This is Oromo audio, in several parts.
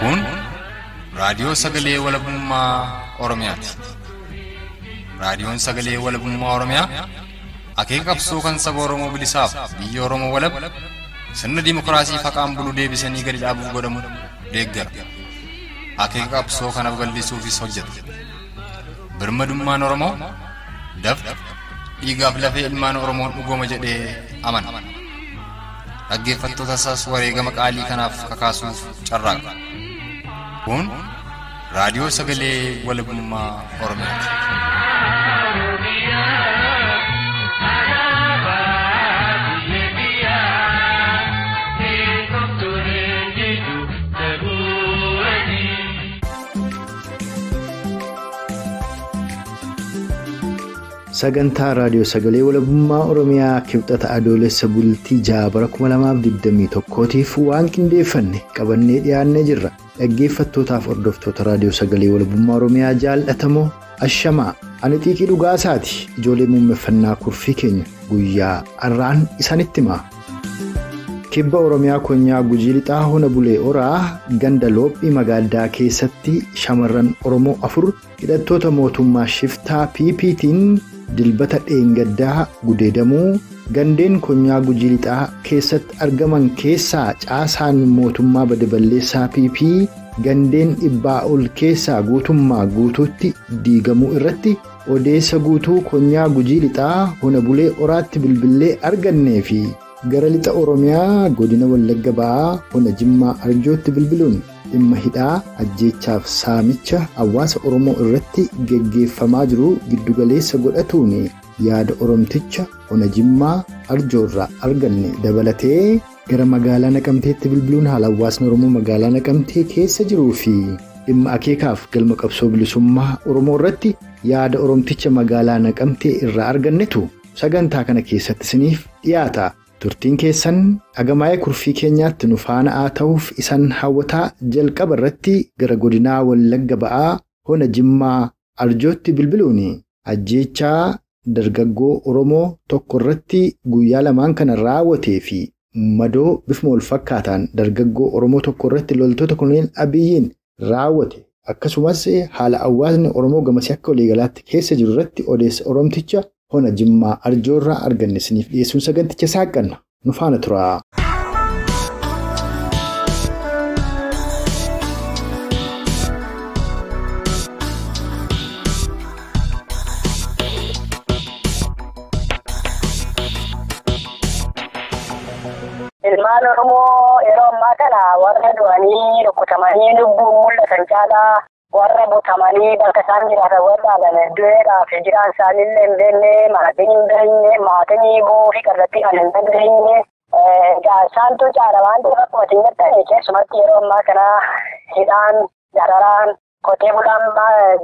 Kun raadiyoo sagalee walabummaa Oromiyaati. Raadiyoon sagalee walabummaa Oromiyaa akeeka qabsoo kan saba Oromoo bilisaaf biyya Oromoo walab sirna dimookiraasii faqaan bulu deebisanii gadi dhaabuuf godhamu deeggara. Akeeka qabsoo kanaaf gallisuufis hojjeta. Birmadummaan Oromoo dafqa dhiigaaf lafee ilmaan Oromoon dhugooma jedhee amana. Dhaggeeffattoota isaas wareegama qaalii kanaaf kakaasuuf carraaqa. Kun raadiyoo sagalee walabummaa Oromiyaati. Sagantaa Raadiyoo Sagalee Walabummaa Oromiyaa Kibxata Adoolessa Bultii 6 bara 2021tiif waan qindeeffanne qabannee dhiyaannee jirra. Dhaggeeffattootaaf hordoftoota Raadiyoo Sagalee Walabummaa Oromiyaa jaallatamoo ashamaa. Ani Xiiqii Dhugaasaati. Ijoollee muummeffannaa kurfii keenya guyyaa har'aan isaanitti hima. Kibba Oromiyaa Konyaa Gujii Lixaa Hona Bulee Oraa ganda Loophii Magaaldaa keessatti shamarran Oromoo 4 hidhattoota mootummaa Shiftaa PPT'n dilbata dheengaddaa gudeedamuu gandeen Konyaa Gujii Lixaa keessatti argaman keessaa caasaan mootummaa Badaballeessaa PP gandeen 100 ol keessaa guutummaa guutuutti diigamuu irratti odeessa guutuu Konyaa Gujii Lixaa Hona Bulee Oraatti bilbilee argannee fi gara lixa Oromiyaa godina Wallagga Ba'aa Hona Jimmaa Arjootti bilbiluun dhimma hidhaa ajjeechaaf saamicha hawaasa Oromoo irratti geggeeffamaa jiru giddugaleessa godhatuun yaada Oromticha Hona Jimmaa Arjoorraa arganne dabalatee gara magaalaa Naqamteetti bilbiluun haala hawaasni Oromoo magaalaa Naqamtee keessa jiruu fi dhimma akeekaaf galma qabsoo bilisummaa Oromoo irratti yaada Oromticha magaalaa Naqamtee irraa argannetu sagantaa kana keessatti isiniif dhiyaata. Turtiin keessan dhagamaa'ee kurfii keenyaatti nu faana haa ta'uuf isan hawwataa jalqaba irratti gara godinaa Wallagga Ba'aa Hona Jimmaa Arjootti bilbiluun ajjeechaa dargaggoo Oromoo tokko irratti guyyaa lamaan kana raawwatee fi madoo bifuma wal fakkaataan dargaggoo Oromoo tokko irratti loltoota Koloneel Abiyyiin raawwate akkasumas haala hawaasni Oromoo gamasii akka waliigalaatti keessa jiru irratti odeessa Oromticha Hona Jimmaa Arjoorraa arganne isiniif dhiyeessuun saganticha saaqanna nu faana tura. Ilmaan Oromoo yeroo ammaa kana warra du'anii rukutamanii lubbuun mul'atan caalaa warra butamanii bakka isaan jiraatan warra dhalan du'eedhaaf jiraan isaaniillee hin beekne, maatiin hin beekne, maatiin boofi kallattii kan hin dandeenye. Isaantu caala waan ta'eef akkuma isin jettan keessumatti yeroo ammaa kana hidhaan, dararaan, qotee bulaan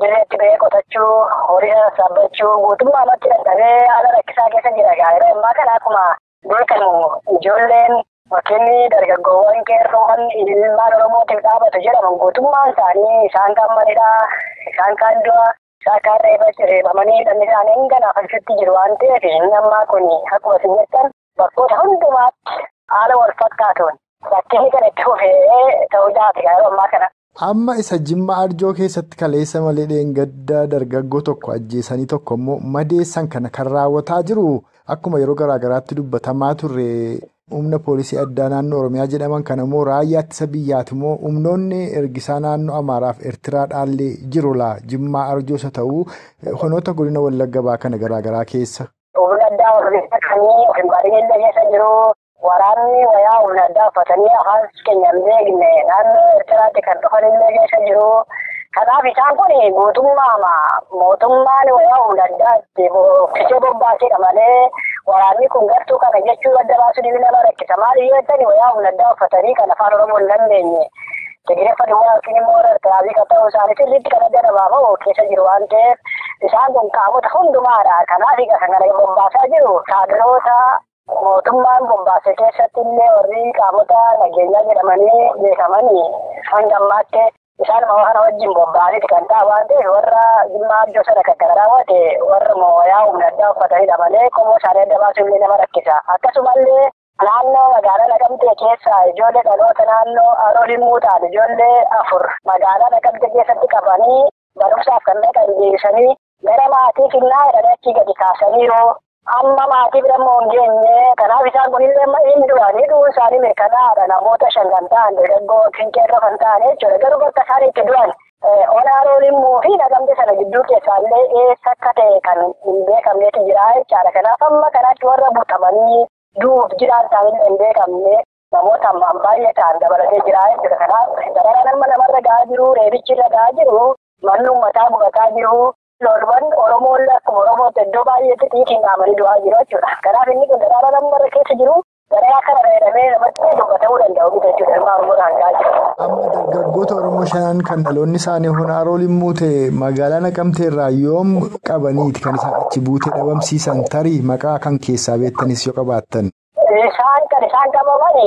dirreetti ba'ee qotachuu, horii sassaabachuu guutummaatti dadhabee haala rakkisaa keessa jira. Yeroo ammaa kana akkuma beekamu ijoolleen yookiin dargaggoowwan qeerroowwan ilmaan Oromootiif dhaabatu jedhaman guutummaan isaanii isaan kaan manidhaa, isaan kaan du'a, isaan kaan reebamanii dhalli isaanii hin ganaafachuutti jiru waan ta'eef inni ammaa kun akkuma isin jettan bakkoota hundumaatti haala wal fakkaatuun rakkinni kan itti fufee ta'uu jaati yeroo ammaa kana. Amma isa Jimmaa Arjoo keessatti kaleessa malee dheengaddaa dargaggoo tokko ajjeesanii tokko immoo madeessan kana kan raawwataa jiru akkuma yeroo garaagaraatti dubbatamaa turre humna poolisii addaa naannoo Oromiyaa jedhaman kana immoo raayyaa ittisa biyyaati immoo humnoonni ergisaa naannoo Amaaraaf Eertiraa dhaallee jiru laa Jimmaa Arjoos haa ta'uu honoota godina Wallagga Ba'aa kana garaagaraa keessa. Humna addaa Oromiyaa kanii of hin barinillee keessa jiru. Waraanni wayaa humna addaa uffatanii afaan keenya hin beekne naannoo Eertiraatti kan dhufanillee keessa jiru. Kanaaf isaan kun guutummaa mootummaan wayaa humna addaatti uffisee bobbaasedha malee waraanni kun gartuu kana jechuu adda baasuu ni nama rakkisa. Maaliif yoo jettani wayaa humna addaa uffatanii kan afaan Oromoo hin dandeenye Tigireffa duwwaa yookiin immoo Eertiraa kan ta'uu isaanii sirriitti kan adda baafamu keessa jiru waan ta'eef isaan kun qaamota hundumaadha. Kanaaf kan kana bobbaasaa jiru kaadiroota mootummaan bobbaase keessatti illee warri qaamota nageenyaa jedhamanii beekamanii hanga ammaatti isaan kana wajjin bobba'aniiti kan ta'a waan ta'eef warra Jimmaa Arjoo sana kan kana raawwate warra wayaa humna addaa uffatanidha malee qomoo isaanii adda baasuu illee nama rakkisa. Akkasumallee Naannoo magaalaa Naqamtee keessa ijoollee dhaloota naannoo Haroo Limmuu ta'an ijoollee 4 magaalaa Naqamtee keessatti qabanii barumsaaf kan dhaqan deebisanii gara maatii finnaa jedhanii achii gadi kaasaniiru. Amma maatii bira immoo hin geenye. Kanaaf isaan kunillee hin du'anii du'uun isaanii mirkanaa'aadha. Namoota 5 kan ta'an dargaggoo qeerroo kan ta'an jechuudha. Garuu bakka isaan itti du'an ona Haroo Limmuu fi Naqamtee sana gidduu keessaallee eessa akka ta'e kan hin beekamnetu jira jechaadha. Kanaaf amma kanatti warra butamanii du'uuf jiraan isaaniillee hin beekamne namoota ammaan baay'ee ta'an dabalatee jira jechuudha. Kanaaf dararaan amma namarra gahaa jiru, reebichi irra gahaa jiru, manni uummataa gubataa jiru, lolwan Oromoon akkuma Oromootti iddoo baay'eetti xiiqiin dhaamanii du'aa jiru jechuudha. Kanaaf inni kun dararaan amma irra keessa jiru dararaa kana fayyadamee namatti dubbatamuu danda'u miti jechuudha. Ilmaan Oromoodhaan gahaa jiru. Amma dargaggoota Oromoo 5 kan dhaloonni isaanii ona Haroo Limmuu ta'e magaalaa Naqamtee irraa yoom qabaniiti kan isaan achi buutee dhabamsiisan tarii maqaa kan keessaa beektanis yoo qabaattan? Isaan kan isaan qabaman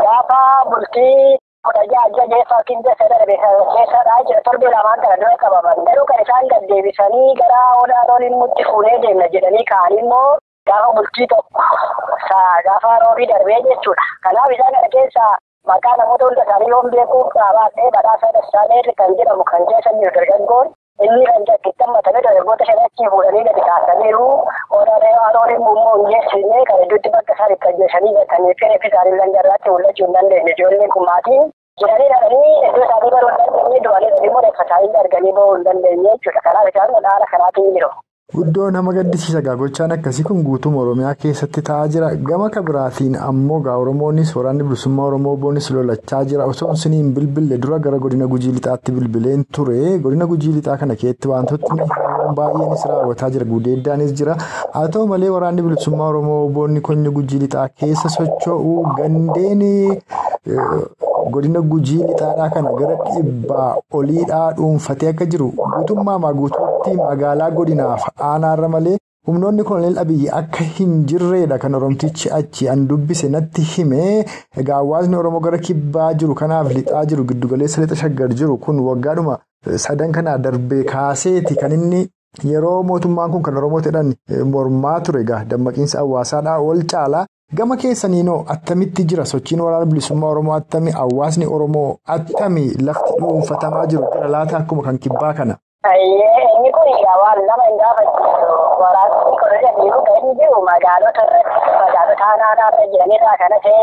gaafa bultii 16 jaheeffaa keessa darbe keessadha jira. Torbee lamaan kana dura qabaman. Garuu kan isaan gad deebisanii gara ona Haroo Limmuutti fuunee deemna jedhanii ka'anii immoo gaafa bultii tokko gaafa roobii darbee jechuudha. Kanaaf isaan kana keessa maqaa namoota hunda isaanii yoon beekuu qabaatee Badhaasaa Dassaalee kan jedhamu kan keessa jiru dargaggoon inni kan itti hammatame dargaggoota 5 achii fuudhanii gadi kaasaniiru. Ona Haroo Limmuu immoo hin geessine kan hedduutti bakka isaan itti ajjeesanii gatanii fi reeffi isaanii langarraatti mul'achuu hin dandeenye. Ijoolleen kun maatiin jedhanii dhabanii iddoo isaanii baruu hin dandeenye du'anii immoo reeffa isaanii arganii bahuu hin dandeenye jechuudha. Kanaaf isaan haala kanaatiin jiru. Guddoo nama gaddisiisa gaa gochaan akkasii kun guutuu Oromiyaa keessatti ta'aa jira. Gama kabiraatiin ammoo gaa Oromoonis waraanni bilisummaa Oromoo boonis lolachaa jira. Osoo isiniin bilbille dura gara godina Gujii Lixaatti bilbileen ture. Godina Gujii Lixaa kana keessatti wantootni baay'eenis raawwataa jira. Gudeeddaanis jira. Haa ta'u malee waraanni bilisummaa Oromoo boonni konyi Gujii Lixaa keessa socho'u gandeen godina Gujii Lixaadhaa kana gara 100 oliidhaa dhuunfatee akka jiru guutummaa guutuutti magaalaa godinaaf aanaarra malee humnoonni koloneel Abiyyi akka hin jirreedha kan Oromtichi achi an dubbise natti hime. Egaa hawaasni Oromoo gara kibbaa jiru kanaaf lixaa jiru giddugaleessa lixa shaggar jiru kun waggaadhuma 3 kana darbee kaaseeti kan inni yeroo mootummaan kun kan Oromoo jedhan mormaa ture. Egaa dammaqiinsa hawaasaadhaa ol caalaa. Gama keessaniinoo attamitti jira sochiin waraana bilisummaa Oromoo attami hawaasni Oromoo attami lafti dhuunfatamaa jiru jira laata akkuma kan kibbaa kana? Inni kun egaa waan nama hin gaafachiisu. Waraanni koloneel Abiyyi kan inni jiru magaalota irratti magaalota aanaa jiranirraa kan hafe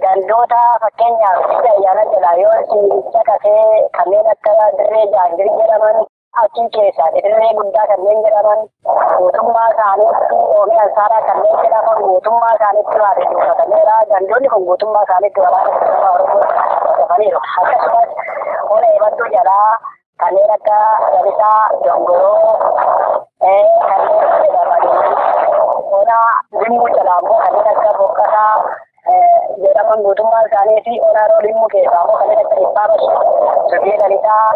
gandoota fakkeenyaaf biyya ayyaana jalaa yoo sibiilicha kafee kanneen akka dirree jaangir jedhaman achi keessaa dirree guddaa kanneen jedhaman guutummaa isaaniitti oomisha ansaaraa kanneen jedhaman guutummaa isaaniitti waan dhuunfatameera. Gandoonni kun guutummaa isaaniitti waraana bilisummaa Oromoo dhuunfataniiru. Akkasumas ona eebantuu jalaa kanneen akka Lalisaa, Dongoroo kanneen jedhaman ona Limmuu jalaa immoo kanneen akka Boqqataa jedhaman guutummaa isaanii fi ona Haroo Limmuu keessaa immoo kanneen akka Dhibbaa Bashir, Sugee Lalisaa,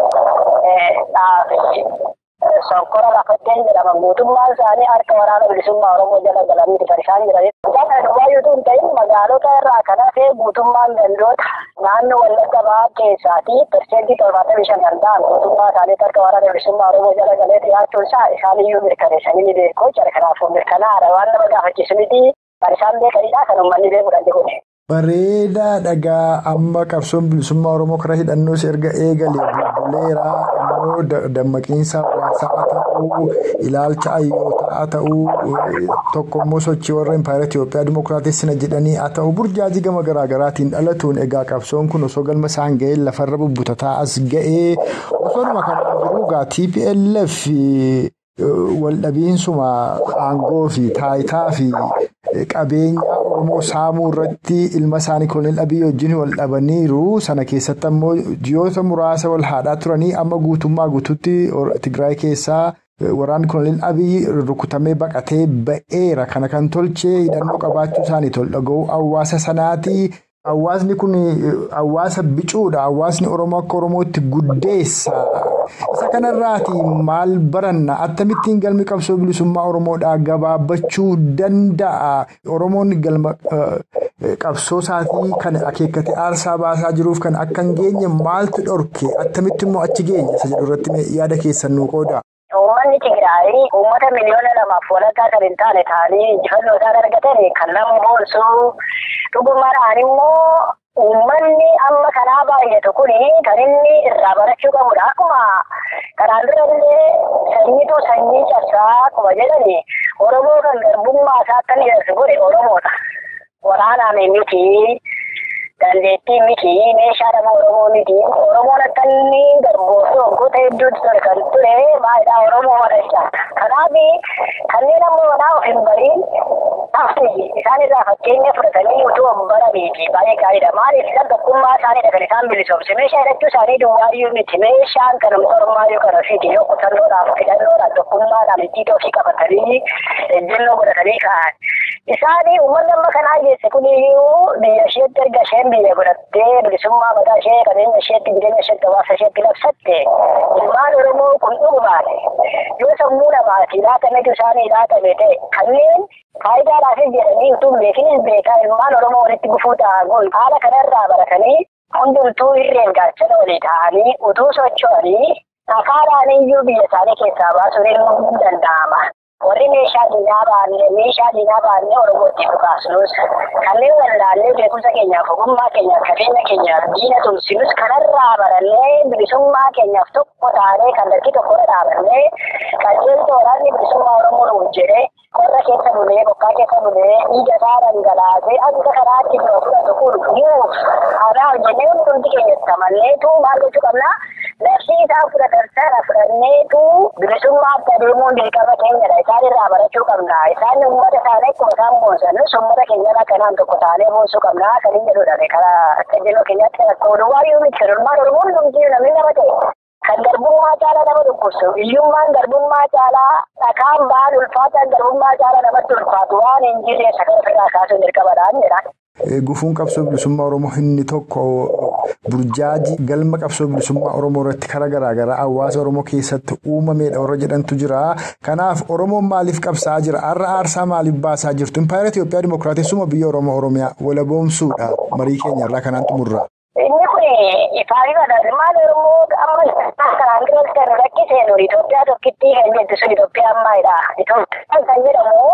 Sonkora Lafatteen jedhaman guutummaan isaanii harka waraana bilisummaa Oromoo jala galanii kan isaan jiran. Isaan kana duwwaayyuutu hin ta'in magaalota irraa kan hafe guutummaan gandoota naannoo Wallagga Bahaa keessaatii 75% kan ta'an guutummaa isaaniitti harka waraana bilisummaa Oromoo jala galee dhiyaachuun isaa isaaniyyuu mirkaneessanii ni beeku jechuudha. Kanaafuu mirkanaa'aadha waan nama gaafachiisu miti. Kan isaan beekanidha kan uummanni beekudha jedhu. Bareedaa dhagaa amma qabsoon bilisummaa Oromoo karaa hidhannoos erga eegalee bulbuleeraa ammoo dammaqiinsa hawaasaa ta'uu ilaalcha hayyootaa ta'uu tokkommoo sochii warra Impaayera Itiyoophiyaa Dimookiraatessina jedhanii haa ta'u burjaajii gama garaagaraatiin dhalatuun egaa qabsoon kun osoo galma isaan ga'ee lafarra bubbutataa as ga'ee osoodhuma kanaan jiru egaa TPLF waldhabiinsuma aangoo fi taayitaa fi qabeenya Oromoo saamuu irratti ilma isaanii koloneel Abiyyi wajjin wal dhabaniiru. Sana keessatti ammoo ji'oota muraasa wal haadhaa turanii amma guutummaa guutuutti Tigraay keessaa waraanni koloneel Abiyyi rukutamee baqatee ba'eera. Kana kan tolchee hidhannoo qabaachuu isaanii tol dhaga'uu hawaasa sanaati. Hawaasni kun hawaasa bicuudha. Hawaasni Oromoo akka Oromootti guddeessa. Isa kanarraati maal baranna? Akkamittiin galmi qabsoo bilisummaa Oromoodhaa gabaabbachuu danda'a? Oromoon galma qabsoo isaatii kan akeekkatee aarsaa baasaa jiruuf kan akka hin geenye maaltu dhorke? Akkamitti immoo achi geenye? Isa jedhu irratti yaada keessan nuu qooda. Uummanni Uummanni Tigraay uummata 2.5 miliyoona kan hin taane ta'anii injifannoo isaan argatan kan nama boonsu. Dhugumaadhaan immoo uummanni amma kanaa baay'atu kun kan inni irraa barachuu qabudha. Akkuma kanaan dura illee sanyiitu sanyii cabsaa akkuma jedhani Oromoo kan garbummaa isaa akka inni jedhu godhe Oromoodha. Waraanaan miti, dandeettii miti, meeshaa nama Oromoo miti. Oromoon akka inni garboomsee waggoota hedduutti ture kan ture baay'ee Oromoo madachaa. Kanaaf kanneen amma manaa of hin bariin isaan irraa fakkeenya fudhatanii utuu of baraniiti baay'ee gaariidha. Maaliif isaan tokkummaa isaaniidha kan isaan bilisoomse. Meeshaa hidhachuu isaanii duwwaayyuu miti. Meeshaan kan ormaayyuu kan ofiiti yoo kutannoodhaaf hidhannoodhaan tokkummaadhaan ittiin ofii qabatanii ejjennoo godhatanii ka'an. Isaanii uummanni amma kanaa geesse kuniyyuu biyya isheetti erga isheen biyya godhattee bilisummaa mataa ishee qabeenya isheetti jireenya isheetti hawaasa isheetti labsatte ilmaan Oromoo kun dhugumaan yoo sammuu namaatii laatametu isaanii laatame ta'e kanneen faayidaadhaafis jedhanii utuu hin beekinis beekaa ilmaan Oromoo walitti gufuu ta'an kun haala kanarraa baratanii hundumtuu irreen gaachana walii ta'anii utuu socho'anii akaadhaan iyyuu biyya isaanii keessaa baasuun hin danda'ama. Warri meeshaa diinaa baannee Oromootti dhukaasnus kanneen wallaallee beekumsa keenyaaf ogummaa keenyaaf qabeenya keenyaaf diina tumsinus kanarraa barannee bilisummaa keenyaaf tokko taanee kallattii tokkorra dhaabannee qajeelcha waraanni bilisummaa Oromoo nuuf jedhee qorra keessa bulee bokkaa keessa bulee dhiiga isaa dhangalaasee akka karaatti nu fudhatu kun nuuf aadaa hojjennee hundumti keenya tamalleetu maal gochuu qabnaa? Labsii isaa fudhatan sana fudhanneetu bilisummaatti adeemuun dirqama keenyadha. Isaan irraa barachuu qabna. Isaan uummata isaanii akkuma isaan boonsan nus uummata keenyarraa kanaan tokko taanee boonsuu qabna kan hin jedhudha. Karaa akka jennuu keenyaatti rakkoo duwwaayyuu miti. Kan ilmaan Oromoo hundumtii namni nama ta'e. Kan garbummaa caalaa nama dhukkubsu, hiyyummaan garbummaa caalaa dhakaan ba'an ulfaataan garbummaa caalaa namatti ulfaatu waan hin jirre isa kana ofirraa kaasuun dirqamadhaan jedha. Gufuun qabsoo bilisummaa Oromoo inni tokko burjaajii galma qabsoo bilisummaa Oromoo irratti karaa garaagaraa hawaasa Oromoo keessatti uumameedha warra jedhantu jira. Kanaaf Oromoon maaliif qabsaa'aa jira? Har'a aarsaa maaliif baasaa jirtu? Impaayera Itoophiyaa Dimookiraatessuma biyya Oromoo Oromiyaa walaboomsuudha. Marii keenya irraa kanaan xumurra. Inni kun ifaan ilmaan Oromoo amma kanaan dura kan rakkisee nuti Itoophiyaa tokkittii kan jettu sun Itoophiyaa ammaadha. Itoophiyaan kan jedhamu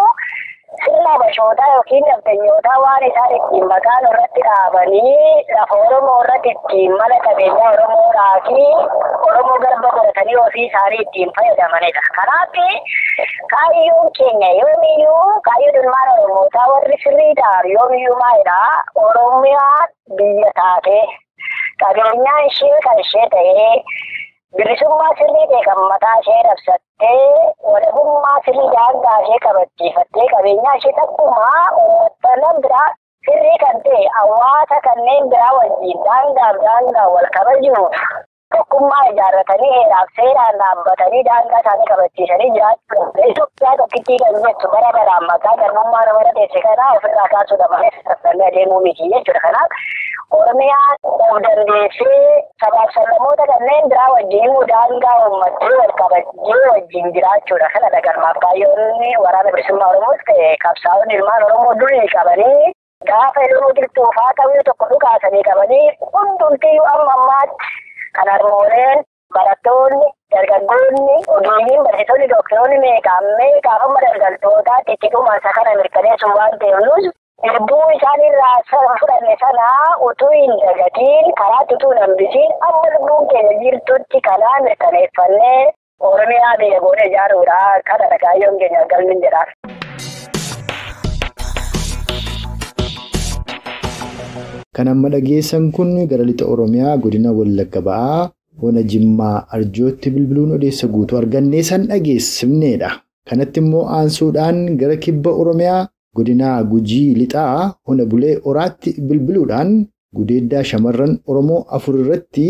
sirna bashootaa yookiin nafxanyootaa waan isaan ittiin maqaan irratti dhaabanii lafa Oromoo irratti ittiin mala qabeenyaa Oromoodhaa fi Oromoo garba godhatanii ofii isaanii ittiin fayyadamanidha. Kanaaf kaayyoon keenya yoomiyyuu kaayyoon ilmaan Oromootaa warri sirrii ta'an yoomiyyuu maalidha? Oromiyaa biyya taatee qabeenyaan ishee kan ishee ta'ee bilisummaa sirrii ta'e kan mataa ishee rabsattee walabummaa sirrii daangaa ishee kabachiifattee qabeenyaa ishee akkuma uummattoonni biraa sirrii kan ta'e hawaasa kanneen biraa wajjin daangaaf daangaa wal kabajuuf tokkummaa ijaarratanii heeraaf seeraan dhaabbatanii daangaa isaanii kabachiisanii jiraachuudha. Itoophiyaa tokkittii kan jettu bara baraan maqaa garbummaa nama teesse kanaa ofirraa kaasuudha malee sassaabbannee adeemuu miti jechuudha. Kanaaf Oromiyaan of dandeessee sabaaf sablammoota kanneen biraa wajjin daangaa uummattee wal kabajjee wajjin jiraachuudha. Kanadha galmaaf kaayyoonni waraana bilisummaa Oromoos ta'e qabsaa'onni ilmaan Oromoo durii qabanii gaafa ilmoo qilxuufaa qabii tokko dhukaasanii qabanii hundumtiyyuu amma ammaatti kan harmooleen, barattoonni, dargaggoonni, ogeeyyiin, barsiisonni, doktoroonni meeqaan meeqaaf amma daldaltootaatti itti dhumansa kana mirkaneessuun waan ta'eef nus irbuu isaan irraa fudhanne sana utuu hin dagatiin karaatti utuu hin hambisiin amma lubbuun keenya jirtutti kanaa mirkaneeffannee Oromiyaa biyya goone ijaaruudha. Kanadha kaayyoon keenya galmin jedha. Kan amma dhageessan kun gara lixa Oromiyaa godina Wallagga Ba'aa ona Jimmaa Arjootti bilbiluun odeessa guutuu argannee san dhageessifneedha. Kanatti immoo aansuudhaan gara kibba Oromiyaa godina Gujii lixaa ona Bulee Horaatti bilbiluudhaan gudeeddaa shamarran Oromoo 4 irratti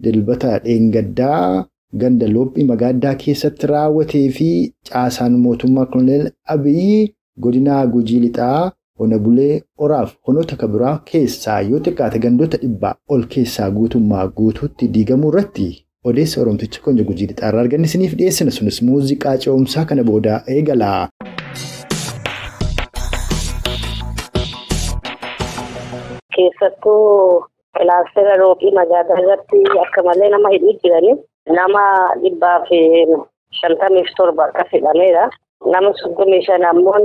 dilbata dheengaddaa ganda Loophii Magaaddaa keessatti raawwatee fi caasaan mootummaa Koloneel Abiyyi godina Gujii lixaa ona Bulee Horaaf honoota kabiraa keessaa yoo xiqqaate gandoota 100 ol keessaa guutummaa guutuutti diigamuu irratti odeessa Oromticha Konjo Gujii lixaa irraa arganne isiniif dhiyeessina. Sunis muuziqaa ce'umsaa kana booda eegala. Keessattuu kilaastera Loophii Magaadaa irratti akka malee nama hidhuu jiranii nama 57 akkas hidhameera. Nama 35 ammoo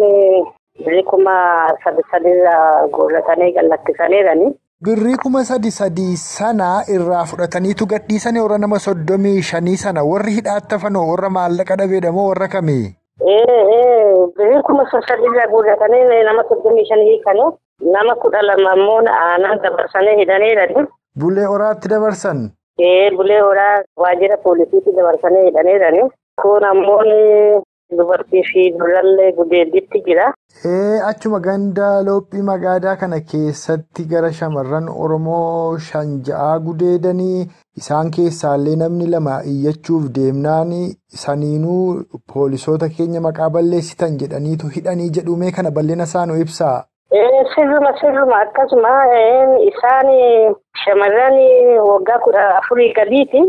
birrii 3,300 guurratanii gallakkisaniirani. Birrii 3,300 sana irraa fudhataniitu gadhiisanii warra nama 35 sana warri hidhaatti hafanoo warra maallaqa dhabeedha moo warra kamii? Birrii 3,300 guurratanii nama 35 hiikanii nama 12 ammoo aanaa dabarsanii hidhaniirani. Bulee Horaatti dabarsan? Bulee Horaa waajjira poolisiitti dabarsanii hidhaniirani. Kun ammoo dubartii fi durallee gudeeddiitti jira. Achuma ganda Loophii Magaadaa kana keessatti gara shamarran Oromoo 5-6 gudeedanii isaan keessaallee namni 2 iyyachuuf deemnaan saniinuu poolisoota keenya maqaa balleessitan jedhaniitu hidhanii jedhumee kana bal'ina isaa nu ibsaa. Sirruma akkasuma isaan shamarran waggaa 14 gadiiti.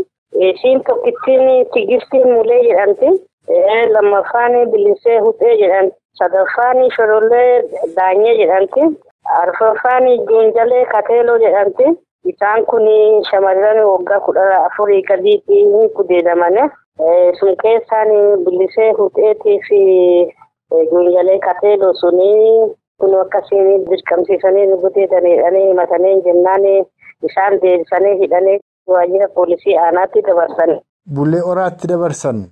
Isiin tokkittiin Tigistii Mulee jedhamti. Lammaffaan Bilisee Huxee jedhamti. Sadaffaan Shorollee Daanyee jedhamti. Arfaffaan Juunjalee Kateeloo jedhamti. Isaan kun shamarran waggaa 14 gadiitti gudeedamane. Sun keessaan Bilisee Huxeetii fi Juunjalee Kateeloo suni kun akkasiin dirqamsiisanii gudeedanii himatanii jennaan isaan deebisanii hidhanii waajjira poolisii aanaatti dabarsan. Bulee Horaatti dabarsan?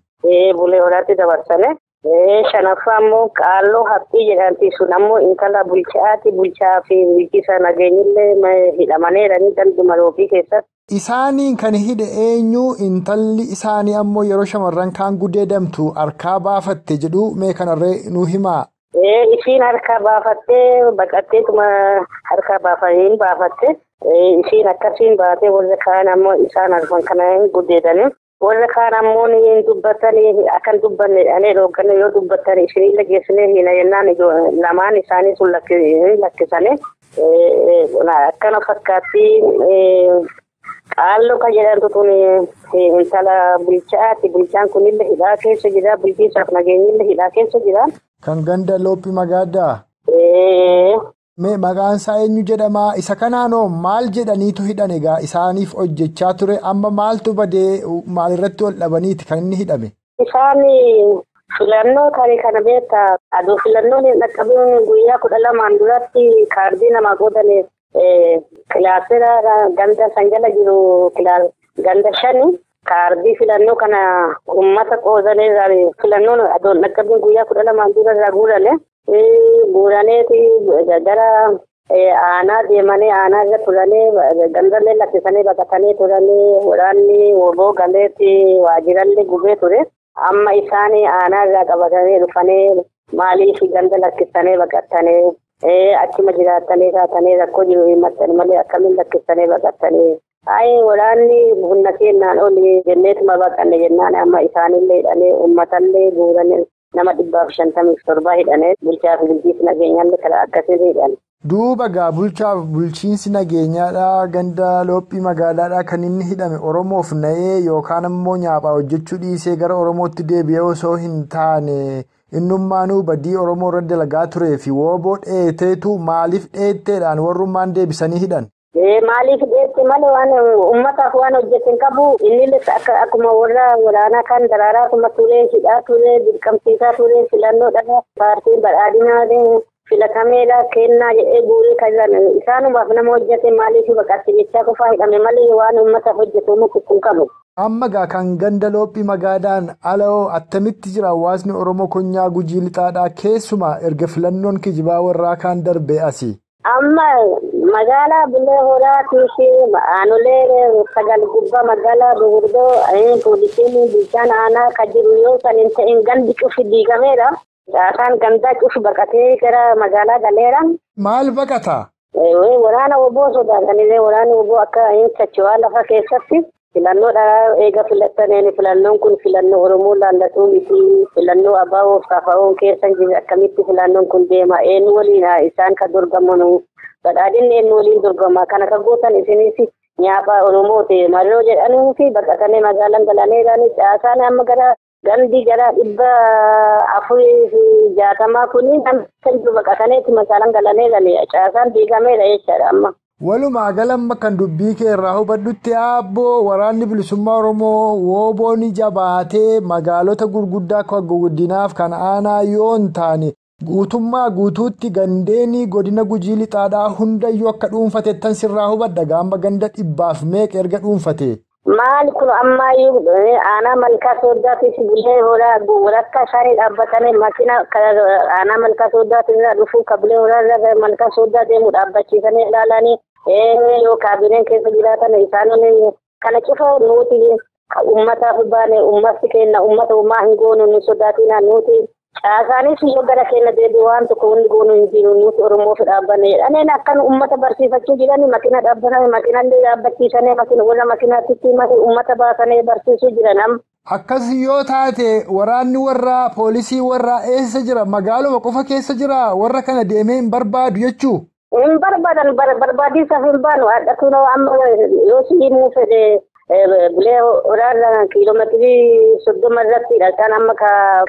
Bulee Horaatti dabarsane. Shanaffaa ammoo Qaalloo Haphii jedhamti. Sun ammoo intala bulchaati. Bulchaa fi bulchiisa nageenyillee hidhamaneerani ganduma Loophii keessatti. Isaaniin kan hidhe eenyu? Intalli isaanii ammoo yeroo shamarran kaan gudeedamtu harkaa baafatte jedhu mee kanarree nu himaa? Isiin harkaa baafattee baqatteetuma harkaa baafatte. Isiin akkasiin baatee warra kaan ammoo isaan arfan kana gudeedani. Warra kaan ammoo hin dubbatanii akkan dubbanne jedhanii dhoogganne yoo dubbatanii isinillee geessinee hina jennaan lamaan isaanii sun lakkisanii akkana fakkaatti. Qaalloo kan jedhamtu tun intala bulchaati. Bulchaan kunillee hidhaa keessa jira. Bulchiinsaaf nageenyillee hidhaa keessa jira. Kan ganda Loophii Magaadaa? Mee maqaan isaa eenyu jedhama? Isa kanaanoo maal jedhaniitu hidhan egaa isaaniif hojjechaa ture amma maaltu badee maalirratti ol dhabaniiti kan inni hidhame? Isaan filannoo tarii kana beektaa aduu filannoon hin dhaqqabiin guyyaa 12 duratti kaardii namaa qoodanii kilaasera ganda san jala jiru ganda 5 kaardii filannoo kana uummata qoodanii filannoon aduun dhaqqabiin guyyaa 12 dura irraa guurane. Guuraneeti gara aanaa deemanii aanaa irra turanii gandallee lakkisanii baqatanii turanii waraanni woboo galeetti waajjirallee gubee ture. Amma isaan aanaa irraa qabatanii dhufanii maaliif ganda lakkisanii baqatanii achuma jiraatanii kaatanii rakkoo jiru himatanii malee akkamiin lakkisanii baqatanii. Ayi waraanni humna kennaan oli jenneetuma baqanne jennaan amma isaanillee hidhanii uummatallee guuranii. Nama 157 hidhanii bulchaa fi bulchiinsi nageenyaallee karaa akkasiin hidhan. Duuba gaa bulchaaf bulchiinsi nageenyaadhaa ganda Loophii Magaalaadhaa kan inni hidhame Oromoof na'ee yookaan ammoo nyaaphaa hojjechuu dhiisee gara Oromootti deebi'ee osoo hin taane innummaanuu badii Oromoo irra dalagaa turee fi wooboo dheeteetu maaliif dheetteedhaan warrummaan deebisanii hidhan? Maaliif dheette malee waan uummataaf waan hojjete hin qabu. Innillee akkuma warra waraanaa kan daraaraa kuma turee hidhaa turee dirqamsiisaa turee filannoodhaan paartiin badhaadhinaa filatameedha kennaa jedhee guurii kan jiran isaanumaaf nama hojjete maaliif baqatte jechaa qofaa hidhame malee waan uummataaf hojjete uummata hin qabu. Amma gaa kan ganda Loophii Magaadaan ala'oo attamitti jira hawaasni Oromoo konyaa Gujii Lixaadhaa keessumaa erga filannoon kijibaa warraa kaan darbee asi? Amma magaalaa Bulee Horaatii fi aanolee 9 gubbaa magaalaa gurguddoo poolisiin bulchaan aanaa kan jiru yoo san hin ta'in gandi cufi diigameera. Caasaan gandaa cufi baqatee gara magaalaa galeera. Maal baqata? Waraana woboo sodaatanii waraanni woboo akka hin socho'aa lafa keessatti filannoodha eega filattaniin filannoon kun filannoo Oromoo laallatuu miti filannoo ABO fi KFO keessa jiru akkamitti filannoon kun deema eenyu waliin isaan kan dorgomanu badhaadhinni eenyu waliin dorgoma kana kan gootan isinis nyaaphaa Oromooti maroo jedhanii fi baqatanii magaalaan galanii caasaan amma gara gandi gara 460 kuni namni baqataniiti magaalaan galanii caasaan diigameera jechaadha amma. Walumaa galamma kan dubbii kee irraa hubadhutti aabboo waraanni bilisummaa Oromoo wooboon jabaatee magaalota gurguddaa kan guddinaaf kan aanaa yoo hin taane guutummaa guutuutti gandeenii godina Gujii lixaadhaa hundayyuu akka dhuunfatettan sirraa hubadha gaamba ganda 100 meeqa erga dhuunfate. Maal kun ammayyuu aanaa malkaa sooddaatiif bulee horaa walakkaa isaanii dhaabbatanii makina aanaa malkaa sooddaatiin irraa dhufuu ka bulee horaa irraa malkaa sooddaa deemu dhaabbachiisanii ilaalanii yoo kaabineen keessa jiraatan isaanii kana cufa nuti uummataaf baane uummatni keenya uummata uumaa hin goonu nu sodaatinaa nuti caasaanis yoo gara keenya deebi'u waan tokko hundi goonu hin jiru nuti Oromoof dhaabbanne jedhaniin akkan uummata barsiifachuu jirani makina dhaabbatanii makinallee dhaabbachiisanii makina warra makinaatti uummata baasanii barsiisuu jiran amma. Akkas yoo taate waraanni warraa poolisii warraa eessa jira magaaluma qofa keessa jira warra kana deemee hin barbaadu jechuu? Hin barbaadan barbaadisaaf hin baanu hadhatuun amma yoo si himuu fedhe bulee horaarra kiiloomeetirii 30 irrattidha. Isaan amma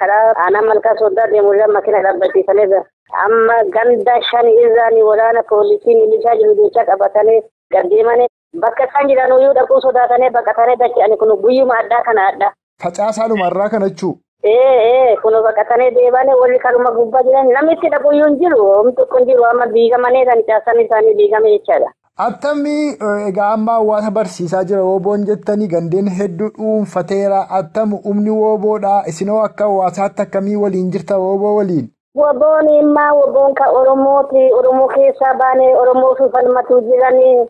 karaa aanaa malkaa sooddaa deemu irra makina dhaabbachiisaniirra. Amma ganda 5 irraan waraana poolisii milishaa jiru jecha qabatanii gad deemanii bakka isaan jiran iyyuu dhaquu sodaatanii baqatanii dacha'anii kun guyyuma addaa kana adda. Facaasaadhuma irraa kana jechuu? Kun baqatanii deebanii warri karuma gubbaa jiran namitti dhaquu iyyuu hin jiru. Homti tokko hin jiru amma diigamanii kan caasan isaanii diigame jechaadha. Attamii egaa amma hawaasa barsiisaa jira wooboon jettanii gandeen hedduu dhuunfateera. Attam humni wooboodha. Isinoo akka hawaasaatti akkamii waliin jirta wooboo waliin? Woboon immaa woboon ka Oromooti. Oromoo keessaa baanee Oromoof falmatu jiranii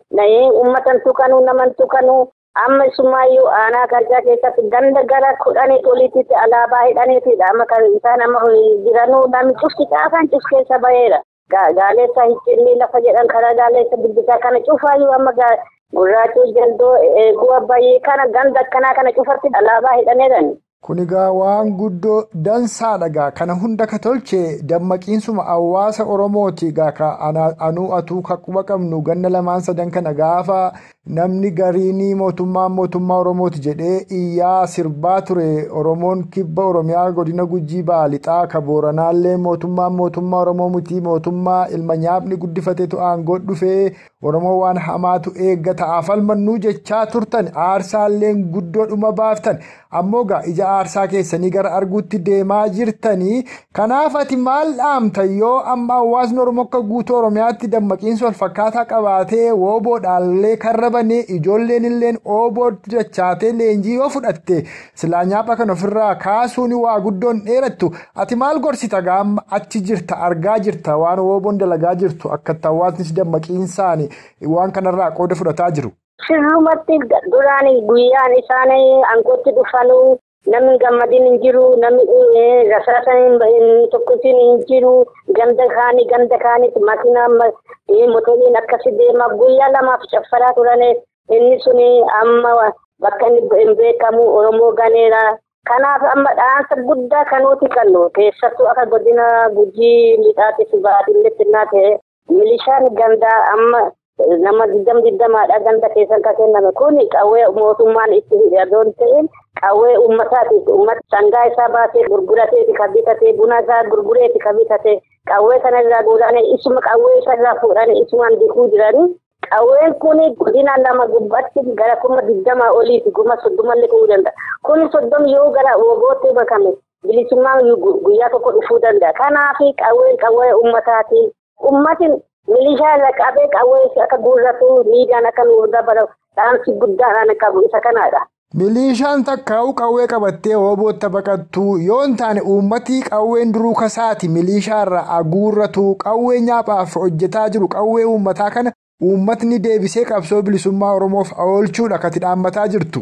uummatan tuqanuu naman tuqanuu amma isumaayyuu aanaa karjaa keessatti ganda gara 10 oliitti alaabaa hidhaniitidha. Amma kan isaan amma jiranuu namni cufti caasaan cuf keessa baheera. Gaaleessa hiccinni lafa jedhan karaa gaaleessa dubbisaa kana cufaayyuu amma gurraachuu jaldoo eeguu abbayyee kana ganda akkanaa kana cufatti alaabaa hidhaneedhan. Kun egaa waan guddoo dansaadha gaa kana hunda ka tolche dammaqiinsuma hawaasa Oromooti gaa ka anuu atuu ka quba qabnu ganna 2 3 kana gaafa namni gariinii mootummaa Oromooti jedhee iyyaa sirbaa ture Oromoon kibba Oromiyaa godina Gujii Baalixaa ka Booranaallee mootummaa Oromoo miti mootummaa ilma nyaapni guddifateetu aangoo dhufee Oromoo waan hamaatu eeggata afalmannuu jechaa turtan aarsaalleen guddoo dhuma baaftan ammoo gaa ija aarsaa keessanii gara arguutti deemaa jirtanii kanaaf ati maal dhaamta yoo amma hawaasni Oromoo akka guutuu Oromiyaatti dammaqiinsa wal fakkaataa qabaatee wooboodhaallee karra banee ijoolleen illeen oobootti dachaatee leenjii yoo fudhatte silaa nyaapha kan ofirraa kaasuun waa guddoon dheerattu ati maal gorsita gaama achi jirta argaa jirta waan wooboon dalagaa jirtu akka hawaasnis dammaqiinsaan waan kanarraa qooda fudhataa jiru. Sirrumatti duraan guyyaan isaanii aangootti dhufanuu namni gammadin hin jiru namni rasaasan hin tokkosin hin jiru ganda kaanitti makiinaa motoriin akkasi deema guyyaa 2 caffaraa turane inni suni amma bakka inni hin beekamu Oromoo ganeera. Kanaaf amma dhaansa guddaa kanuuti qabnu keessattuu akka godina Gujii lixaatiif baadiyyeetti naa ta'e milishaan gandaa amma nama 20 ganda keessan ka kenname kun qawwee mootummaan itti hidhe adoon ta'in qawwee uummataatiif uummata sangaa isaa baasee gurgurateeti ka bitate buna isaa gurgureeti ka bitate qawwee kana irraa guuranii isuma qawwee isa irraa fuudhanii isumaan dikuu jiranii qawween kun godina 2 gubbaatti gara 20,000 oliiti 30,000 ta'uu danda'a. Kun 30 yoo gara wogootti bakame bilisummaan guyyaa tokko dhufuu danda'a. Kanaaf qawween qawwee uummataati. Uummatni milishaa irra qabee qawwee akka guurratu miidhaan akka nu dabalu dhaamsi guddaadhaan qabu isa kanaadha. Milishaan takkaa'u qawwee qabattee woobootta baqattu yoo hin taane uummati qawween duruu kasaati milishaarra aguurratu qawwee nyaaphaaf hojjetaa jiru qawwee uummataa kana uummatni deebisee qabsoo bilisummaa Oromoof oolchuudha kati dhaammataa jirtu.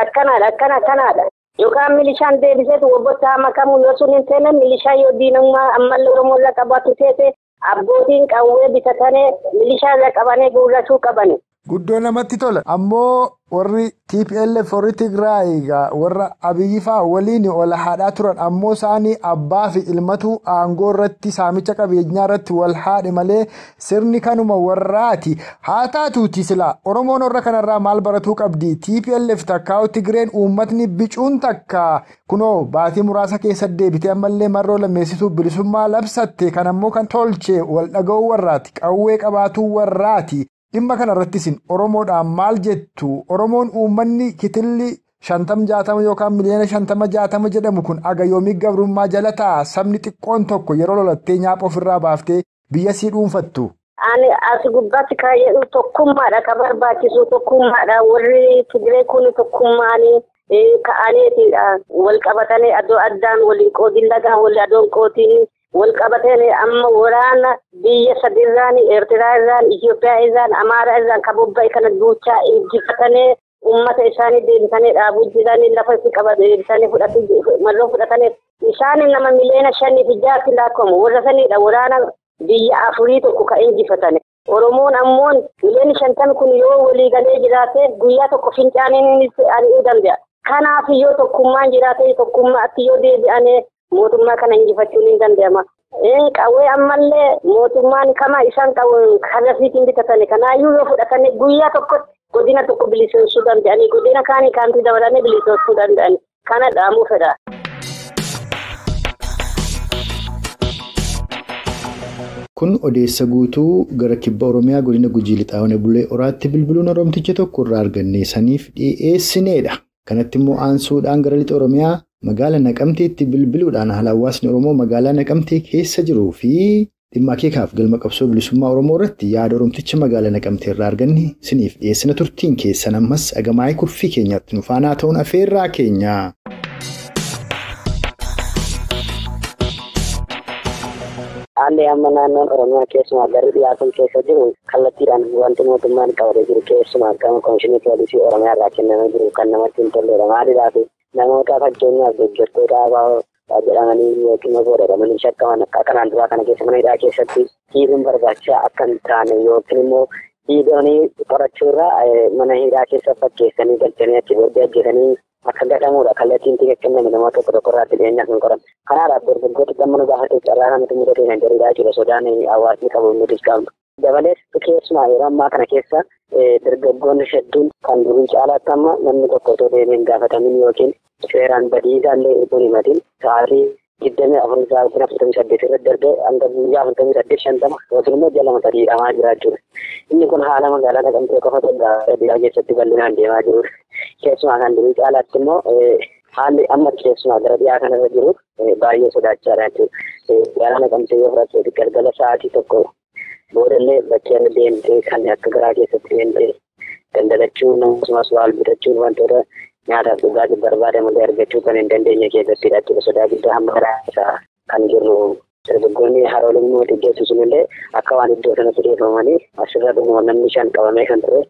Akkanaadha. Yookaan milishaan deebiseetu woobootta makamu yoo sun hin taane milishaa yoo diinummaa ammallee Oromoo irra qabaatu teete abbootiin qawwee bitatanii milishaa irra qabanii guurrachuu qabani. Guddoo namatti tola. Ammoo warri TPLF warri Tigraay warra Abiyyi fa'aa waliin wal haadhaa turan ammoo isaanii abbaa fi ilmatu aangoo irratti saamicha qabeenyaa irratti wal haadhe malee sirni kanuma warraati. Haa taatuuti silaa Oromoon warra kanarraa maal baratuu qabdi? TPLF takkaa'u Tigreen uummatni bicuun takka kunoo baatii muraasa keessa deebitee ammallee marroo lammeessisuuf bilisummaa labsatte kan ammoo kan tolche wal dhaga'uu warraati. Qawwee qabaatuu warraati. Dhimma kanarratti isin Oromoodhaan maal jettu? Oromoon uummanni kitilli 50-60 yookaan miliyoona 50-60 jedhamu kun aga yoomii gabrummaa jala ta'a? Sabni xiqqoon tokko yeroo lolattee nyaapha ofirraa baaftee biyya sii dhuunfattu. Ani as gubbaatti kan jedhu tokkummaadha kan barbaachisu tokkummaadha. Warri Tigree kun tokkummaanii ka'aniitidha. Wal qabatanii adoo addaan waliin qoodin lagaa wal adoon qootiin wal qabatanii amma waraana biyya sadirraan Eertiraa irraan Itoophiyaa irraan Amaaraa irraan kan bobba'e kana duuchaa injifatanii uummata isaanii deebisanii dhaabuu jiranii lafa itti qaban deebisanii marroo fudhatanii isaan nama miliyoona 5 fi 6 lakkaa'amu warra sanidha waraana biyya 4 tokko kan injifatan. Oromoon ammoo miliyoona 50 kun yoo walii galee jiraate guyyaa tokko fincaaniin ari'uu danda'a. Kanaaf yoo tokkummaan jiraate tokkummaatti yoo deebi'ane mootummaa kana injifachuun hin danda'ama. Qawwee ammallee mootummaan kama isaan qabu karrasiitiin bitatani. Kanaayyuu yoo fudhatanii guyyaa tokkotti godina tokko bilisoomsuu danda'anii godina kaanii kaantii dabalanii bilisoomsuu danda'ani. Kana dhaamuu fedha. Kun odeessa guutuu gara kibba Oromiyaa godina Gujii Lixaa Onee Bulee Horaatti bilbiluun Oromticha tokko irraa arganne saniif dhiyeessineedha. Kanatti immoo aansuudhaan gara lixa Oromiyaa magaalaa Naqamteetti bilbiluudhaan haala hawaasni Oromoo magaalaa Naqamtee keessa jiruu fi dhimma akeekaaf galma qabsoo bilisummaa Oromoo irratti yaada Oromticha magaalaa Naqamtee irraa arganne siniif dhiyeessina turtiin keessan ammas agamaa'ee kurfii keenyaatti nu faanaa ta'uun afeerraa keenya. Haalli amma naannoon Oromiyaa keessumaa garri dhiyaatuun keessa jiru kallattiidhaan wanti mootummaan qabatee jiru keessumaa gama Komishinii Poolisii Oromiyaa irraa kennamee jiru kan namatti hin tolledha. Maaliidhaaf namoota fakkeenyaaf deeggartoota ABO jedhamanii yookiin immoo godhatamanii shakkaman akka kanaan duraa kana keessa mana hidhaa keessatti hiikuun barbaachisaa akka hin taane yookiin immoo hiikanii qorachuurra mana hidhaa keessa fakkeessanii galchanii achi booddee ajjeesanii akka gadhamuudha kallattiin itti kenname namoota tokko tokko irraatti dhiyeenyaaf hin qoran. Kanaadhaaf dargaggoota gamma nu gaafate carraa kanatti mudate kan jedhudha jechuudha sodaan hawaasni qabu nutis qabnu. Dabalees keessumaa yeroo ammaa kana keessa dargaggoonni hedduun kan durii caalaatti amma namni tokko otoo deemee hin gaafatamin yookiin seeraan badii isaallee utuu hin himatin sa'aatii 24 sa'aatii 48 irratti darbee hanga guyyaa 48 50 yookiin immoo ji'a 2 3 hidhamaa jira jechuudha. Inni kun haala magaalaa Naqamtee qofa tokko keessatti bal'inaan deemaa jirudha. Keessumaa kan durii caalaatti immoo haalli amma keessumaa gara dhiyaa kanarra jiru baay'ee sodaachaadha jechuudha. Magaalaa Naqamtee yoo fudhatte galgala sa'aatii 1 boodallee bakkee irra deemtee kan akka garaa keessatti deemtee daldalachuun akkasumas waal bitachuun wantoota nyaataaf dhugaatii barbaadamu argachuu kan hin dandeenye keessattidha jechuudha. Sodaa guddaa hamma karaa isaa kan jirru dargaggoonni harooliin mootii geessisu illee akka waan iddoo sanatti deebifamanii asirra dhuguma namni 5 qabamee kan ture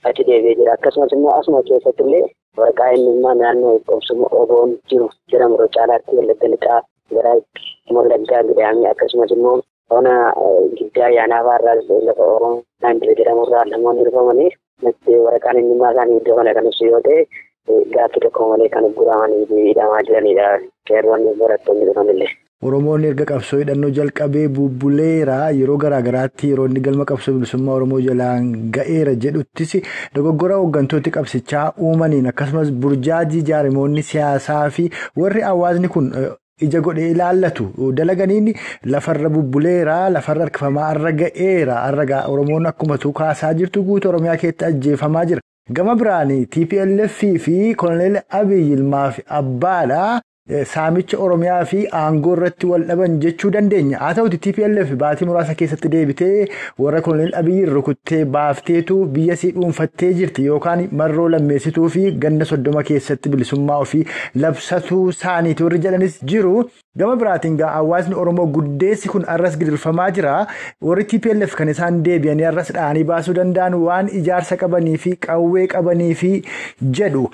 achi deebi'ee jira. Akkasumas immoo asuma keessatti illee waraqaa eenyummaa naannoo qobsuma oboon jiru jedhamu caalaatti Wallagga Lixaa gara Wallaggaa Gidaamii akkasumas immoo ona giddaa yaanaa irraa lafa Oromoo naannoo jedhamu irraa namoonni dhufamanii waraqaan eenyummaa isaanii iddoo kana kan ibsu yoo ta'e gaaffii tokko malee kan guramanii hidhamaa jiranidha. Qeerroonni barattoonni dhufanillee. Oromoon erga qabsoo hidhannoo jalqabee bubbuleera yeroo garaagaraatti yeroo inni galma qabsoo bilisummaa Oromoo jalaan ga'eera jedhuttis dogoggora hooggantooti qabsichaa uumaniin akkasumas burjaajii jaarmoonni siyaasaa fi warri hawaasni kun ija godhee ilaallatu dalaganiin lafarra bubbuleera lafarra harkifamaa har'a ga'eera har'a Oromoon akkuma kaasaa jirtu guutuu Oromiyaa keessatti ajjeefamaa jira. Gama biraan TPLF fi Koloneel Abiy ilmaa fi abbaadha. Saamicha Oromiyaa fi aangoo irratti wal dhaban jechuu dandeenya. Haa ta'uti TPLF baatii muraasa keessatti deebitee warra Koloneel Abiy rukuttee baafteetu biyya sii dhuunfattee jirti yookaan marroo lammeessituu fi ganna 30 keessatti bilisummaa ofii labsatuu saaniiti warri jedhanis jiru. Gama biraatiin gaa hawaasni Oromoo guddeessi kun arras gidirfamaa jira. Warri TPLF kan isaan deebi'anii arras dha'anii baasuu danda'an waan ijaarsa qabanii fi qawwee qabanii fi jedhu.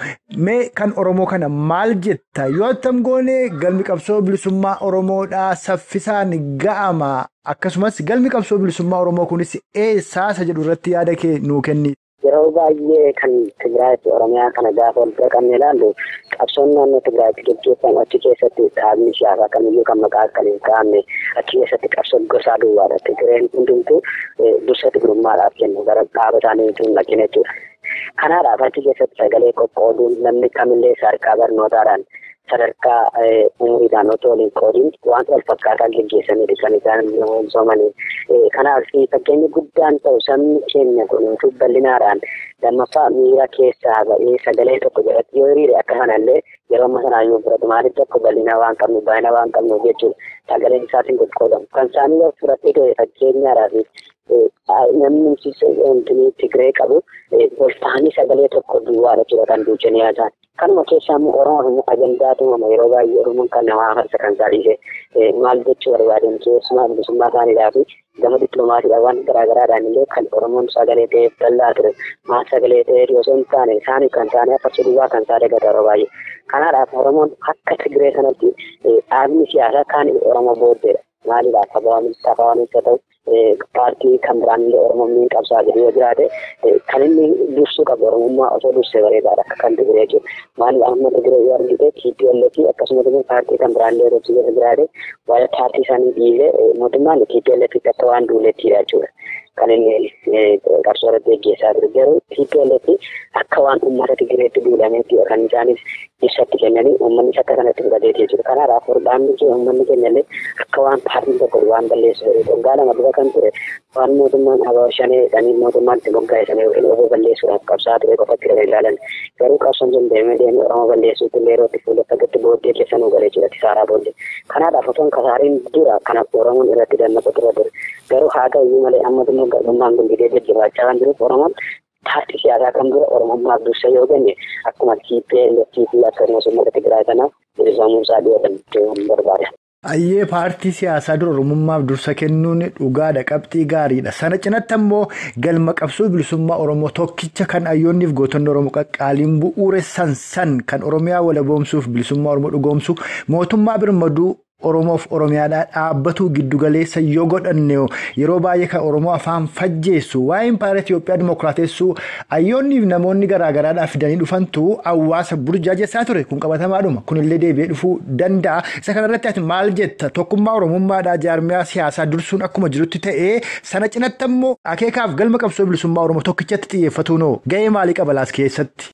Mee kan Oromoo kana maal jetta? Yoo attam goone galmi qabsoo bilisummaa Oromoodhaa saffisaan ga'ama. Akkasumas galmi qabsoo bilisummaa Oromoo kunis eessaa isa jedhu irratti yaada kee nuu kenni. Yeroo baay'ee kan Tigraayitti Oromiyaa kana gaafa wal bira qabnee ilaallu qabsoon naannoo Tigraayitti gaggeeffamu achi keessatti dhaabni siyaasaa kamiyyuu kan maqaa akka hin kaa'amne achi keessatti qabsoo gosaa duwwaadha. Tigreen hundumtuu dursa Tigrummaadhaaf kennu gara dhaaba isaanii utuu hin dhaqin jechuudha. Kanaadhaaf achi keessatti sagalee qoqqooduun namni kamillee sadarkaa barnootaadhaan Sadarkaa umuriidhaan otoo waliin qoodiin waan wal fakkaataa geggeessaniidha kan isaan bilisoomanii. Kanaaf fakkeenyi guddaan ta'u sabni keenya kun bal'inaadhaan lammaffaa miira keessaa ba'ee sagalee tokko jalatti yoo hiriire akka kanallee yeroo amma sanaayyuu fudhatu maaliif tokko bal'ina waan qabnu baay'ina waan qabnu jechuudha. Sagaleen isaatiin qoqqoodamu. Kan isaanii yoo fudhatee ta'e fakkeenyaadhaaf namni Tigree qabu ol ta'anii sagalee tokko duwwaadha jechuudha kan duuchanii haasa'an. Kanuma keessaa immoo Oromoof immoo ajandaatu uumama yeroo baay'ee Oromoon kan namaa afarsa kan saadhiise maal jechuu barbaadan keessumaa bilisummaa isaaniidhaa fi gama dippiloomaatiidhaan waan garaagaraadhaan illee kan Oromoon sagalee ta'eef bal'aa ture maal sagalee ta'eef osoo hin taane isaaniif kan taane afarsu duwwaa kan saadhe gata yeroo baay'ee. Kanaadhaaf Oromoon akka Tigree sanatti dhaabni siyaasaa kaan Oromoo booddeedha. Maaliidhaaf sababaanis haa ta'u paartii kan biraan illee Oromoon ni qabsaa jiru yoo jiraate kan inni dursuu qabu Oromummaa osoo dursee bareedaadha akka kan Tigree jechuudha. Maaliidhaaf amma Tigree yoo argite TPLF akkasumas immoo paartii kan biraan illee yeroo jiraate waa'ee paartii isaanii dhiisee mootummaan TPLF akka waan duulettidha jechuudha. Kan inni qabsoo irratti geggeessaa ture garuu TPLF akka waan uummata Tigreetti duulameetti kan isaanis ibsatti kennanii uummannis akka sanatti fudhateeti jechuudha. Kanaaf dhaabni keenya uummanni keenya illee akka waan paartiin tokko waan balleessu waggaa lama dura kan ture waan mootummaan ABO shanee jedhanii mootummaan itti moggaa'e yookiin obbo balleessuudhaaf qabsaa ture qofatti kan ilaalan garuu qabsoon sun deemee deemee Oromoo balleessuutti illee yeroo itti fuulleffatutti booddee keessa nu galee jechuudha kisaaraa booddee. Kanaadhaaf osoo kasaariin dura kana Oromoon irratti dammaqu ture ture garuu haa ta'u malee amma immoo garbummaan kun didee jajjabaachaa kan jiruuf Oromoon paartii siyaasaa kan dura Oromummaaf dursa yoo kenne akkuma TPLF fi akkasumas uummata Tigraay kanaaf bilisoomuun isaa dhiyoatan barbaada. Ayyee paartii siyaasaa dura Oromummaaf dursa kennuun dhugaadha qabxii gaariidha. Sana cinatti ammoo galma qabsoo bilisummaa Oromoo tokkicha kan ayyoonniif gootonni Oromoo qaqqaaliin bu'uuressan san kan Oromiyaa walaboomsuuf bilisummaa Oromoo dhugoomsu mootummaa birmaduu Oromoof Oromiyaadhaa dhaabbatu giddugaleessa yoo godhanne yeroo baay'ee kan Oromoo afaan fajjeessu waa'ee impaayera Itoophiyaa dimokiraatessuu ayyoonniif namoonni garaagaraadhaa fidanii dhufantu hawaasa burjaajessaa ture kun qabatamaadhuma kunillee deebi'ee dhufuu danda'a. Isa kanarratti ati maal jetta tokkummaa Oromummaadhaa jaarmiyaa siyaasaa dursuun akkuma jirutti ta'ee sana cinatti ammoo akeekaaf galma qabsoo bilisummaa Oromoo tokkichatti xiyyeeffatuunoo ga'ee maalii qaba laas keessatti?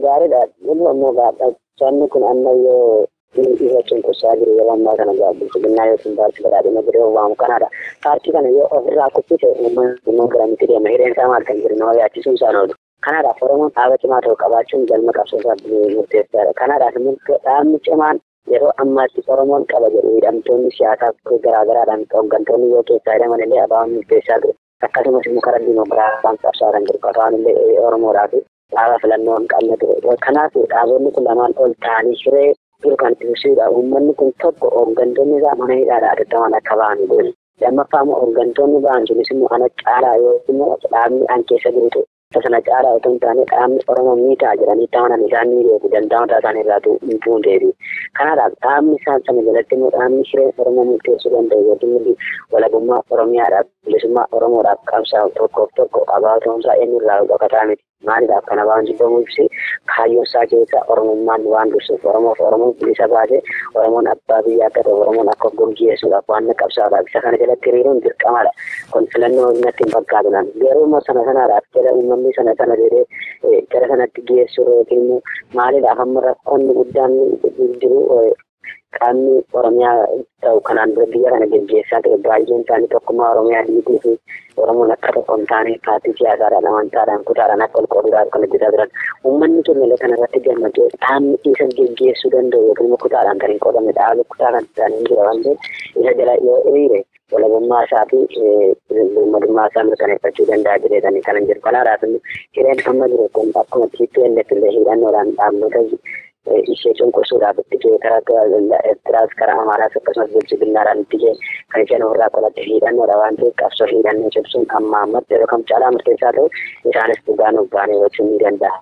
Gaariidha. Dhimma immoo gaafachaan kun ammayyoo Isa cunqursaa jiru yeroo ammaa kana bilchiginnaa yookiin paartii badhaadhina jedhee waamu kanaadha. Paartii kana yoo ofirraa kuffise uummanni garamitti deema. Hireen isaa maal kan jiru nama yaachisuun isaan oolu. Kanaadhaaf Oromoon dhaaba cimaa ta'u qabaachuun galma qabsoo isaa murteessaadha. Kanaadhaaf immoo dhaabni cimaan yeroo ammaatti Oromoon qaba jedhu hidhamtoonni siyaasaa garaagaraadhaan hooggantoonni yoo keessaa hidhaman illee abaa'uun murteessaa ture. Akkasumas immoo karaa diimokiraasii qabsaa kan jiru qofaan illee Oromoodhaaf dhaaba filannoo hin qabne ture. Kanaaf dhaabonni kun lamaan ol ta'anii hiree jiru kan ibsuudha. Uummanni kun tokko hooggantoonni isaa mana hidhaadhaa addattamaan akka ba'an godhe. Lammaffaa immoo hooggantoonni ba'an sunis immoo ana caalaa yookiin immoo dhaabni an keessa jirutu sana caalaa otoo hin taane dhaabni Oromoo ni ta'a jedhanii ta'anan isaan ni beeku danda'a mataa isaanii irraatu hin fuundeefi. Kanaadhaaf dhaabni isaan sana jalatti immoo dhaabni hiree Oromoo murteessuu danda'u yookiin walabummaa Oromiyaadhaaf bilisummaa Oromoodhaaf qabsaa'u tokkoof tokko abaa'uun isaa eenyurraa dhokataa miti. Maaliidhaaf kana waan jibbamu ibsi kaayyoon isaa keessa Oromummaan waan dursuuf Oromoof Oromoon bilisa baasee Oromoon abbaa biyyaa akka ta'u Oromoon akka of goggeessuudhaaf waan qabsaa'uudhaaf isa kana jalatti hiriiruun dirqamaadha. Kun filannoo natti hin fakkaatu naan. Garuu immoo sana sanaadhaaf jala uummanni sana sana jedhee gara sanatti geessu yookiin immoo maaliidhaaf amma rakkoonni guddaan jiru qaamni Oromiyaa ta'u kanaan dura biyya kana geggeessaa ture baay'een isaanii tokkummaa Oromiyaa diiguu fi Oromoon akka tokko hin taane paartii siyaasaadhaan amantaadhaan kutaadhaan akka ol qooduudhaaf kan hojjetaa turan. Uummanni keenya illee kana irratti gammadee dhaabni isa geggeessuu danda'u yookiin immoo kutaadhaan kan hin qoodamne dhaabni kutaa kan ta'an hin jira waan ta'eef isa jala yoo hiriire walabummaa isaa fi birmadummaa isaa mirkaneeffachuu danda'a jedheetanii kan hin jiru. Kanaadhaaf immoo hireen amma jiru kun akkuma TPLF illee hidhannoodhaan dhaabbata ishee cunqursuudhaaf itti ga'e karaa Eertiraas karaa Amaaraas akkasumas bilchiginnaadhaan itti ga'e kan isheen ofirraa qolatte hidhannoodha waan ta'eef qabsoo hidhannoo cimsuun amma ammatti yeroo kam caalaa murteessaa ta'u isaanis dhugaa nuuf baanee gochuun ni danda'a.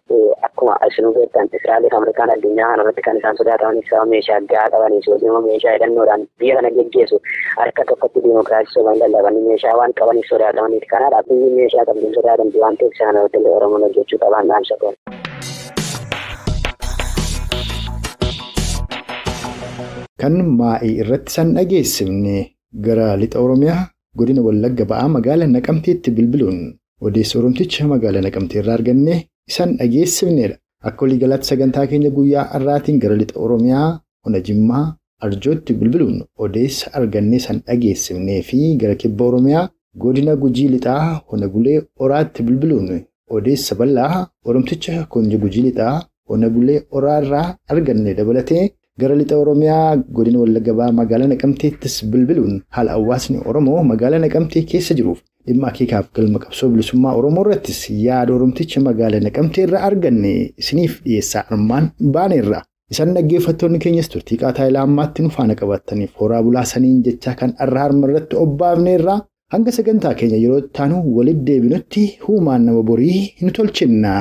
Akkuma isinuu beektan Israa'eel fi Ameerikaan addunyaa kana irratti kan isaan sodaatamanis sababa meeshaa gahaa qabaniif yookiin immoo meeshaa hidhannoodhaan biyya kana geggeessu harka tokkotti diimokiraasii soban lallabanii meeshaa waan qabaniif sodaatamaniif. Kanaadhaaf biyyi meeshaa qabdu sodaatamti waan ta'eef isaan irratti illee Oromoon hojjechuu qaban dhaamsa qabu. Kan maa'ii irratti san dhageessifne gara lixa Oromiyaa godina Wallagga ba'aa magaalaa Naqamteetti bilbiluun odeessa Oromticha magaalaa Naqamtee irraa arganne isaan dhageessifnedha. Akka waliigalaatti sagantaa keenya guyyaa har'aatiin gara lixa Oromiyaa Ona Jimmaa Arjootti bilbiluun odeessa argannee san dhageessifnee fi gara kibba Oromiyaa godina Gujii Lixaa Ona Bulee Horaatti bilbiluun odeessa bal'aa Oromticha Konje Gujii Lixaa Ona Bulee Horaarraa arganne dabalatee gara lixa Oromiyaa godina Wallagga Bahaa magaalaa Naqamteettis bilbiluun haala hawaasni Oromoo magaalaa Naqamtee keessa jiruuf dhimma akeekaaf galma qabsoo bilisummaa Oromoo irrattis yaada Oromticha magaalaa Naqamtee irraa arganne isiniif dhiyeessaa armaan baaneerra. Isaan dhaggeeffattoonni keenyas turtii qaataa ilaa ammaatti nu faana qabataniif horaa bulaa saniin jechaa kan har'a harma irratti obbaafneerra. Hanga sagantaa keenya yeroo itti aanu walitti deebinutti huumaan nama borii nu tolchinna.